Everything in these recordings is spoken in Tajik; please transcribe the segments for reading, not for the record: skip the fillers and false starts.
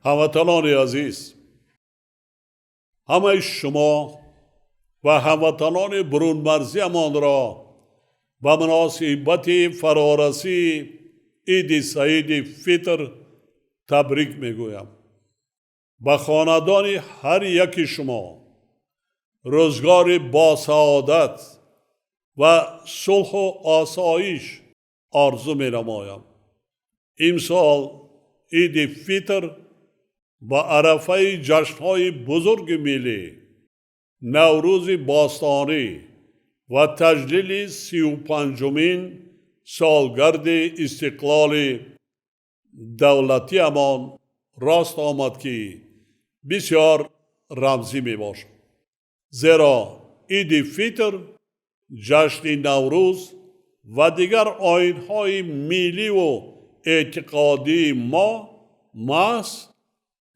Ҳамватанони азиз, ҳамаи шумо ва ҳамватанони бурунмарзиямонро ба муносибати фарорасии Иди Саиди Фитр табрик мегӯям. Ба хонадони ҳар яки шумо рӯзгори босаодат ва сулҳу осоиш орзу менамоям. Имсол Иди Фитр ба арафаи ҷашнҳои бузурги миллӣ, Наврӯзи бостонӣ ва таҷлили 35-умин солгарди истиқлоли давлатиамон рост омад, ки бисёр рамзӣ мебошад. Зеро Иди Фитр, ҷашни Наврӯз ва дигар оинҳои милливу эътиқодии мо маҳз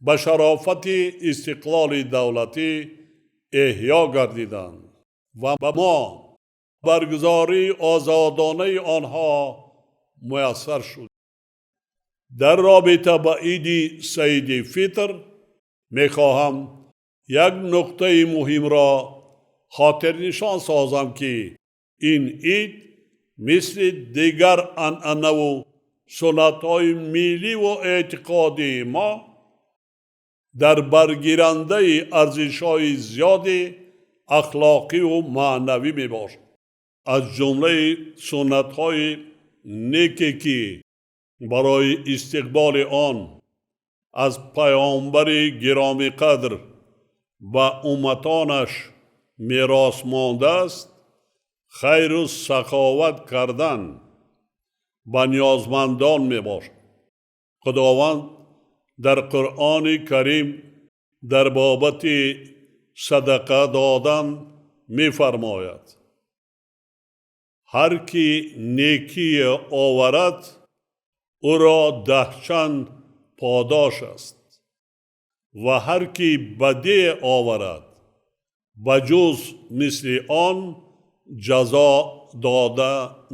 ба шарофати истиқлоли давлатӣ эҳё гардиданд ва ба мо баргузории озодонаи онҳо муяссар шуд. Дар робита ба Иди Саиди Фитр мехоҳам як нуқтаи муҳимро хотирнишон созам, ки ин ид мисли дигар анъанаву суннатҳои милливу эътиқодии мо дар баргирандаи арзишҳои зиёди ахлоқиву маънавӣ мебошад. Аз ҷумлаи суннатҳои неке, ки барои истиқболи он аз паёмбари гиромиқадр ба умматонаш мерос мондааст, хайру саховат кардан ба ниёзмандон мебошад. Худованд дар Қуръони Карим дар бобати садақа додан мефармояд: ҳар ки некие оварад, ӯро 10 чанд подош аст ва ҳар ки бадие оварад, ба ҷуз мисли он ҷазо дода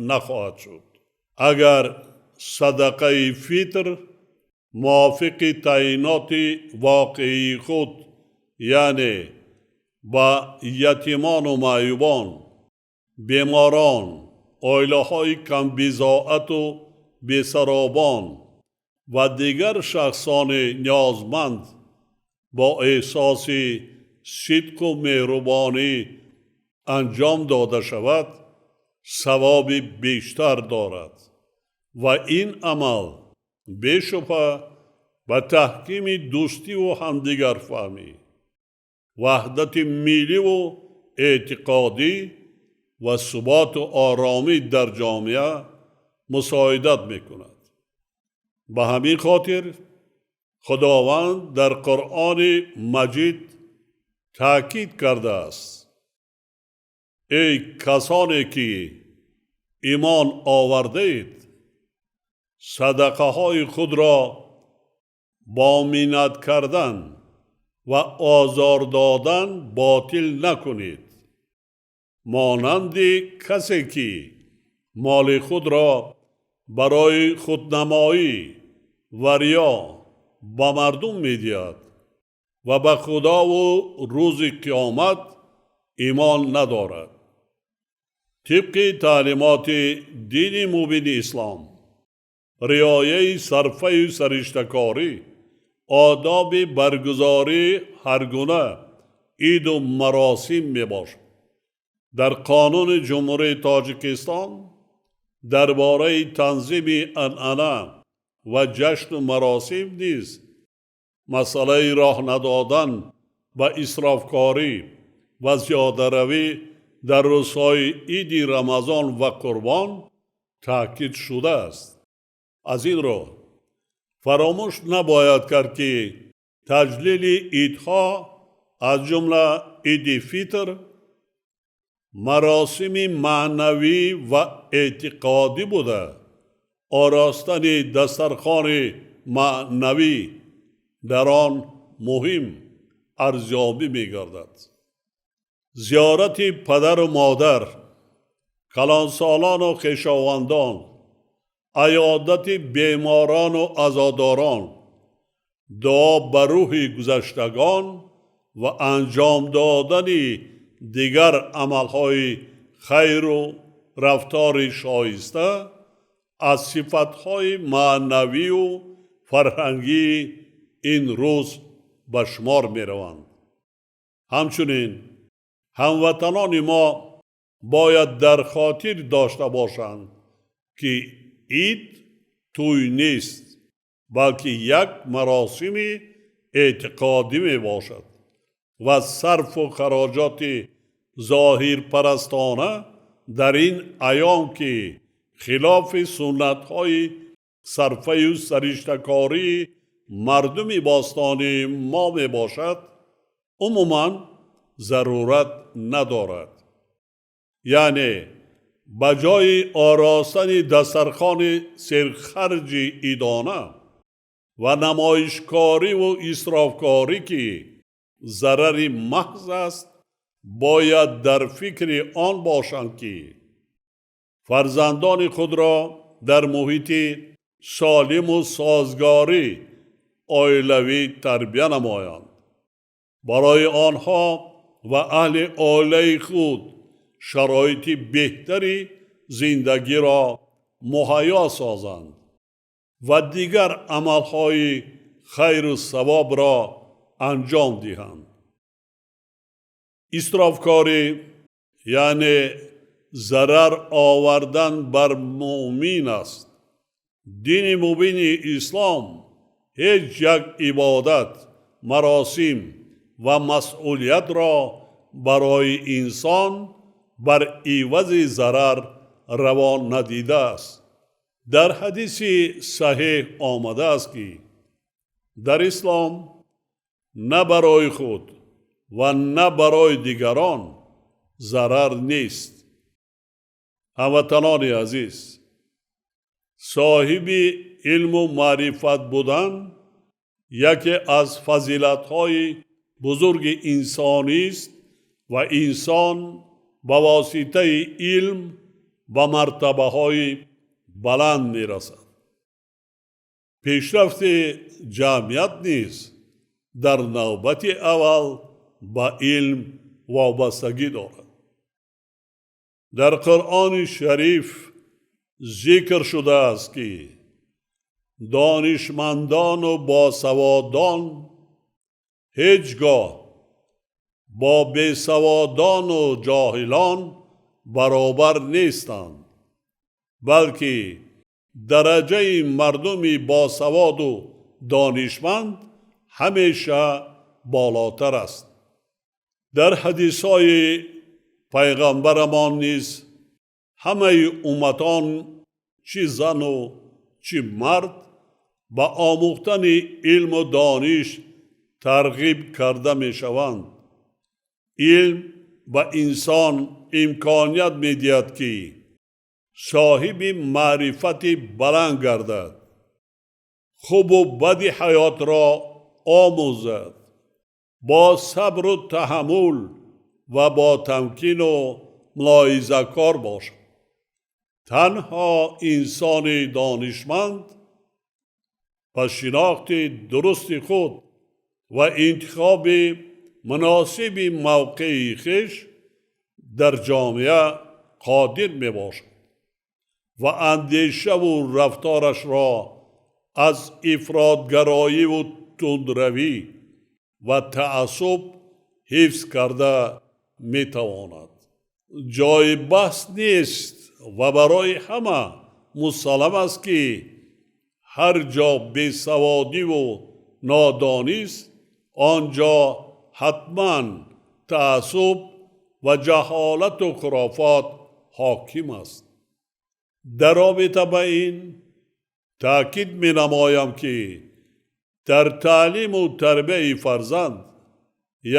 нахоҳад шуд. Агар садақаи фитр мувофиқи таъйиноти воқеии худ, яъне ба ятимону маъюбон, беморон, оилаҳои камбизоату бесаробон ва дигар шахсони ниёзманд бо эҳсоси сидқу меҳрубонӣ анҷом дода шавад, савоби бештар дорад ва ин амал бешубҳа ба таҳкими дӯстиву ҳамдигарфаҳмӣ, ваҳдати милливу эътиқодӣ ва суботу оромӣ дар ҷомеа мусоидат мекунад. Ба ҳамин хотир Худованд дар Қуръони Маҷид таъкид кардааст: эй касоне ки имон овардаед, садақаҳои худро бо миннат кардан ва озор додан ботил накунед, монанди касе ки моли худро барои худнамоӣ ва риё ба мардум медиҳад ва ба Худову рӯзи қиёмат имон надорад. Тибқи таълимоти дини мубини ислом, риояи сарфаю сариштакорӣ одоби баргузории ҳар гуна иду маросим мебошад. Дар Қонуни Ҷумҳурии Тоҷикистон дар бораи танзими анъана ва ҷашну маросим низ масъалаи роҳ надодан ба исрофкорӣ ва зиёдаравӣ дар рӯзҳои иди Рамазон ва Қурбон таъкид шудааст. Аз ин рӯ фаромӯш набояд кард, ки таҷлили идҳо, аз ҷумла Иди Фитр, маросими маънавӣ ва эътиқодӣ буда, оростани дастархони маънавӣ дар он муҳим арзёбӣ мегардад. Зиёрати падару модар, калонсолону хешовандон, аёдати беморону азодорон, дуо ба рӯҳи гузаштагон ва анҷом додани дигар амалҳои хайру рафтори шоиста аз сифатҳои маънавию фарҳангии ин рӯз ба шумор мераванд. Ҳамчунин ҳамватанони мо бояд дар хотир дошта бошанд, ки ид тӯй нест, балки як маросими эътиқодӣ мебошад ва сарфу хароҷоти зоҳирпарастона дар ин айём, ки хилофи суннатҳои сарфаю сариштакории мардуми бостонии мо мебошад, умуман зарурат надорад. Яъне ба ҷои оростани дастархони серхарҷи идона ва намоишкориву исрофкорӣ, ки зарари маҳз аст, бояд дар фикри он бошанд, ки фарзандони худро дар муҳити солиму созгорӣ оилавӣ тарбия намоянд, барои онҳо ва аҳли оилаи худ шароити беҳтари зиндагиро муҳайё созанд ва дигар амалҳои хайру савобро анҷом диҳанд. Исрофкорӣ яъне зарар овардан бар муъмин аст. Дини мубини ислом ҳеҷ як ибодат, маросим ва масъулиятро барои инсон бар ивази зарар раво надидааст. Дар ҳадиси саҳеҳ омадааст, ки дар ислом на барои худ ва на барои дигарон зарар нест. Ҳамватанони азиз, соҳиби илму маърифат будан яке аз фазилатҳои бузурги инсонист ва инсон ба воситаи илм ба мартабаҳои баланд мерасад. Пешрафти ҷамъият низ дар навбати аввал ба илм вобастагӣ дорад. Дар Қуръони Шариф зикр шудааст, ки донишмандону босаводон ҳеҷ гоҳ бо бесаводону ҷоҳилон баробар нестанд, балки дараҷаи мардуми босаводу донишманд ҳамеша болотар аст. Дар ҳадисҳои пайғамбарамон низ ҳамаи умматон, чӣ зану чӣ мард, ба омӯхтани илму дониш тарғиб карда мешаванд. Илм ба инсон имконият медиҳад, ки соҳиби маърифати баланд гардад, хубу бади ҳаётро омӯзад, бо сабру таҳаммул ва бо тамкину мулоҳизакор бошад. Танҳо инсони донишманд ба шинохти дурусти худ ва интихоби муносиби мавқеи хеш дар ҷомеа қодир мебошад ва андешаву рафторашро аз ифротгароиву тундравӣ ва таассуб ҳифз карда метавонад. Ҷои баҳс нест ва барои ҳама мусаллам аст, ки ҳар ҷо бесаводиву нодонист, он ҷо ҳатман таассуб ва ҷаҳолату хурофот ҳоким аст. Дар робита ба ин таъкид менамоям, ки дар таълиму тарбияи фарзанд,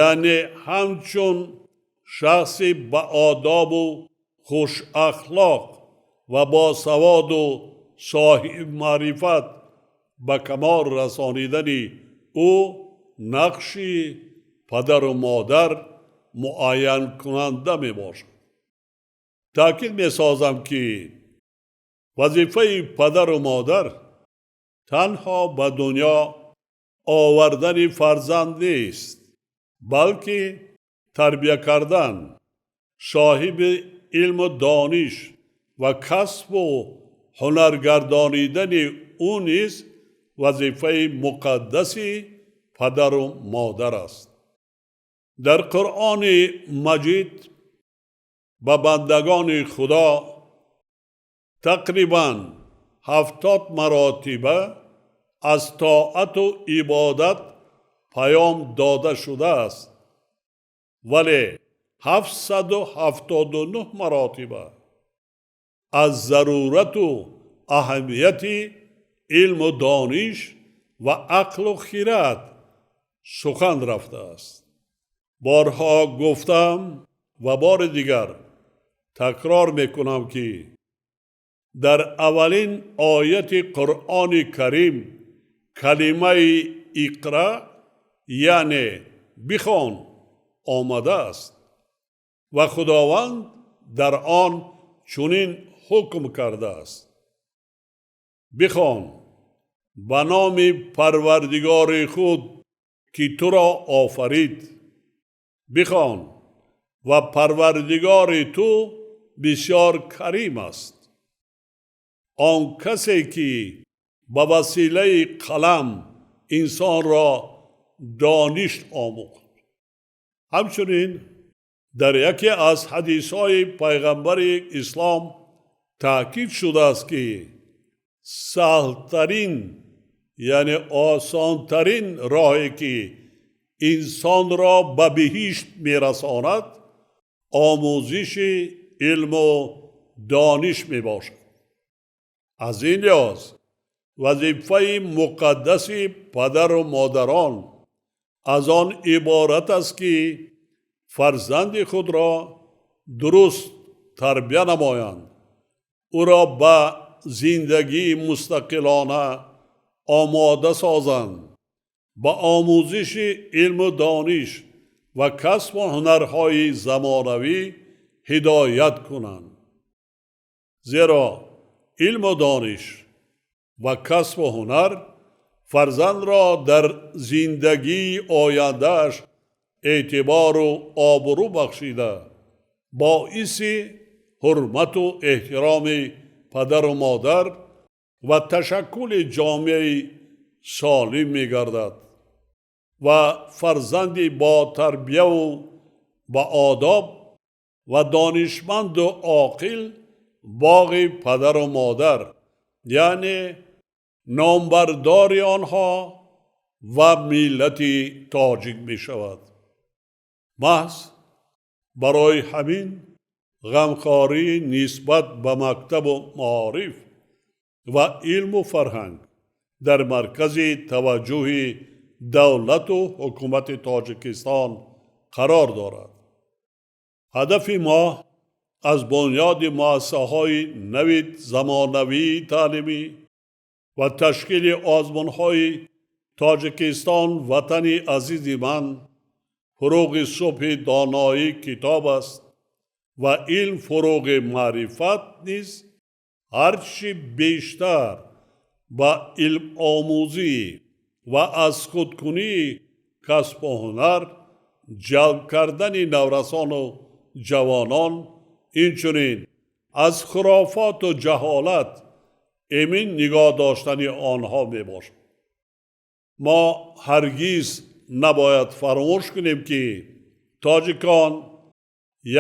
яъне ҳамчун шахси баодобу хушахлоқ ва босаводу соҳибмаърифат ба камол расонидани ӯ нақши падару модар муайянкунанда мебошад. Таъкид месозам, ки вазифаи падару модар танҳо ба дунё овардани фарзанд нест, балки тарбия кардан, соҳиби илму дониш ва касбу ҳунар гардонидани ӯ низ вазифаи муқаддаси падару модар аст. Дар Қуръони Маҷид ба бандагони Худо тақрибан 70 маротиба аз тоату ибодат паём дода шудааст, вале 779 маротиба аз зарурату аҳамияти илму дониш ва ақлу хирад сухан рафтааст. Борҳо гуфтам ва бори дигар такрор мекунам, ки дар аввалин ояти Қуръони Карим калимаи иқра, яъне бихон, омадааст ва Худованд дар он чунин ҳукм кардааст: бихон ба номи Парвардигори худ, ки туро офарид, бихон ва Парвардигори ту бисёр карим аст. Он касе ки ба василаи қалам инсонро дониш омӯхт. Ҳамчунин дар яке аз ҳадисҳои пайғамбари ислом таъкид шудааст, ки саҳлтарин, яъне осонтарин роҳе ки инсонро ба биҳишт мерасонад, омӯзиши илму дониш мебошад. Аз ин лиҳоз вазифаи муқаддаси падару модарон аз он иборат аст, ки фарзанди худро дуруст тарбия намоянд, ӯро ба зиндагии мустақилона омода созанд, ба омӯзиши илму дониш ва касбу ҳунарҳои замонавӣ ҳидоят кунанд. Зеро илму дониш ва касбу ҳунар фарзандро дар зиндагии ояндааш эътибору обрӯ бахшида, боиси ҳурмату эҳтироми падару модар ва ташаккули ҷомеаи солим мегардад ва фарзанди бо тарбияву ба одоб ва донишманду оқил боғи падару модар, яъне номбардори онҳо ва миллати тоҷик мешавад. Маҳз барои ҳамин ғамхорӣ нисбат ба мактабу маориф ва илму фарҳанг дар маркази таваҷҷӯҳи давлату ҳукумати Тоҷикистон қарор дорад. Ҳадафи мо аз бунёди муассисаҳои нави замонавии таълимӣ ва ташкили озмунҳои Тоҷикистон ватани азизи ман, фурӯғи субҳи доноӣ китоб аст ва илм фурӯғи маърифат низ ҳарчи бештар ба илмомӯзӣ ва аз худкунии касбу ҳунар ҷалб кардани наврасону ҷавонон, инчунин аз хурофоту ҷаҳолат эмин нигоҳ доштани онҳо мебошад. Мо ҳаргиз набояд фаромӯш кунем, ки тоҷикон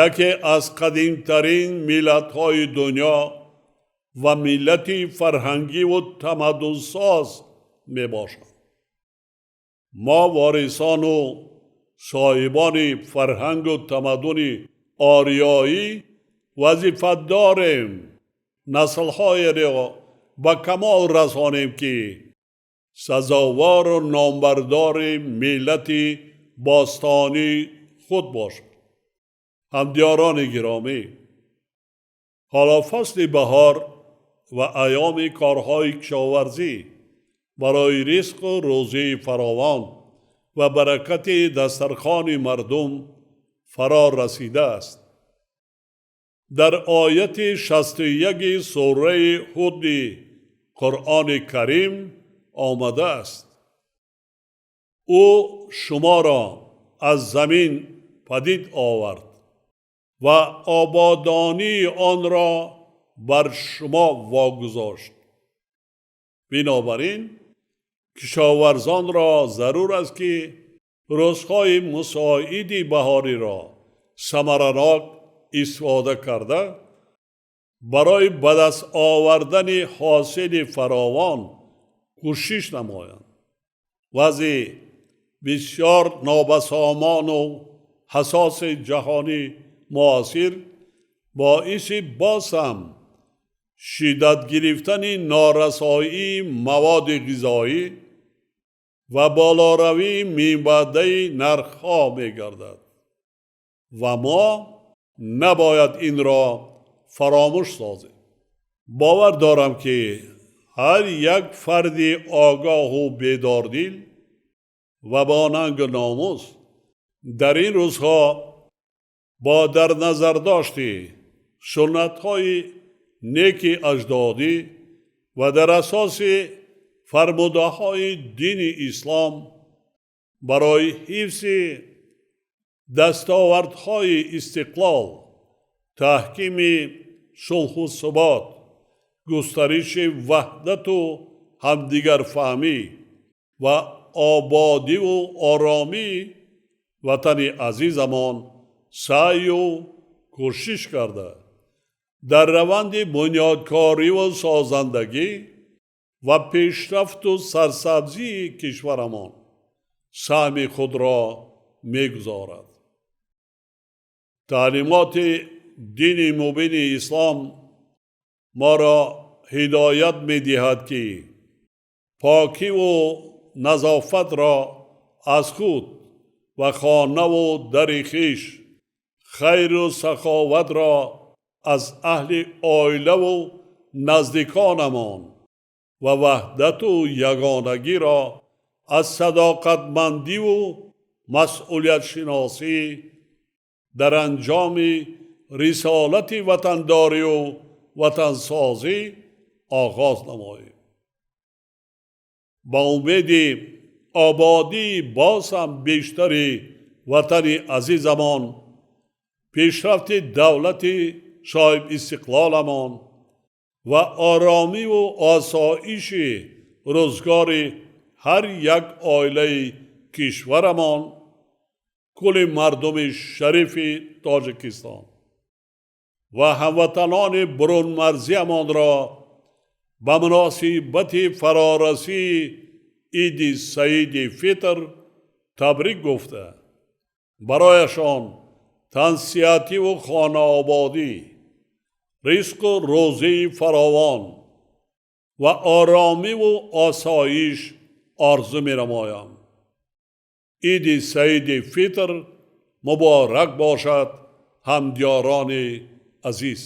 яке аз қадимтарин миллатҳои дунё ва миллати фарҳангиву тамаддунсоз мебошанд. Мо ворисону соҳибони фарҳангу тамаддуни ориёӣ вазифа дорем наслҳоеро ба камол расонем, ки сазовору номбардори миллати бостонии худ бошад. Ҳамдиёрони гиромӣ, ҳоло фасли баҳор ва айёми корҳои кишоварзӣ барои ризқу рӯзии фаровон ва баракати дастархони мардум фаро расидааст. Дар ояти 61 сураи Ҳуди Қуръони Карим омадааст: Ӯ шуморо аз замин падид овард ва ободонии онро бар шумо вогузошт. Бинобар ин кишоварзонро зарур аст, ки рӯзҳои мусоиди баҳориро самаранок истифода карда, барои ба даст овардани ҳосили фаровон кӯшиш намоянд. Вазъи бисёр нобасомон ва ҳассоси ҷаҳони муосир боиси боз ҳам шиддат гирифтани норасоии маводи ғизоӣ ва болоравии мебаъдаи нархҳо мегардад ва мо набояд инро фаромӯш созем. Бовар дорам, ки ҳар як фарди огоҳу бедордил ва бо нангу номус дар ин рӯзҳо бо дар назардошти суннатҳои неки аҷдодӣ ва дар асоси фармудаҳои дини ислом барои ҳифзи дастовардҳои истиқлол, таҳкими сулҳу субот, густариши ваҳдату ҳамдигарфаҳмӣ ва ободиву оромии ватани азизамон саъю кӯшиш карда, дар раванди бунёдкориву созандагӣ ва пешрафту сарсабзии кишварамон саҳми худро мегузорад. Таълимоти дини мубини ислом моро ҳидоят медиҳад, ки покиву назофатро аз худ ва хонаву дари хеш, хайру саховатро аз аҳли оилаву наздиконамон ва ваҳдату ягонагиро аз садоқатмандиву масъулиятшиносӣ дар анҷоми рисолати ватандорию ватансозӣ оғоз намоем. Ба умеди ободии боз ҳам бештари ватани азизамон, пешрафти давлати соҳибистиқлоламон ва оромиву осоиши рӯзгори ҳар як оилаи кишварамон, кулли мардуми шарифи Тоҷикистон ва ҳамватанони бурунмарзиямонро ба муносибати фарорасии Иди Саиди Фитр табрик гуфта, барояшон тансиҳативу хонаободӣ, ризқу рӯзии фаровон ва оромиву осоиш орзу менамоям. Иди Саиди Фитр муборак бошад, ҳамдиёрони азиз!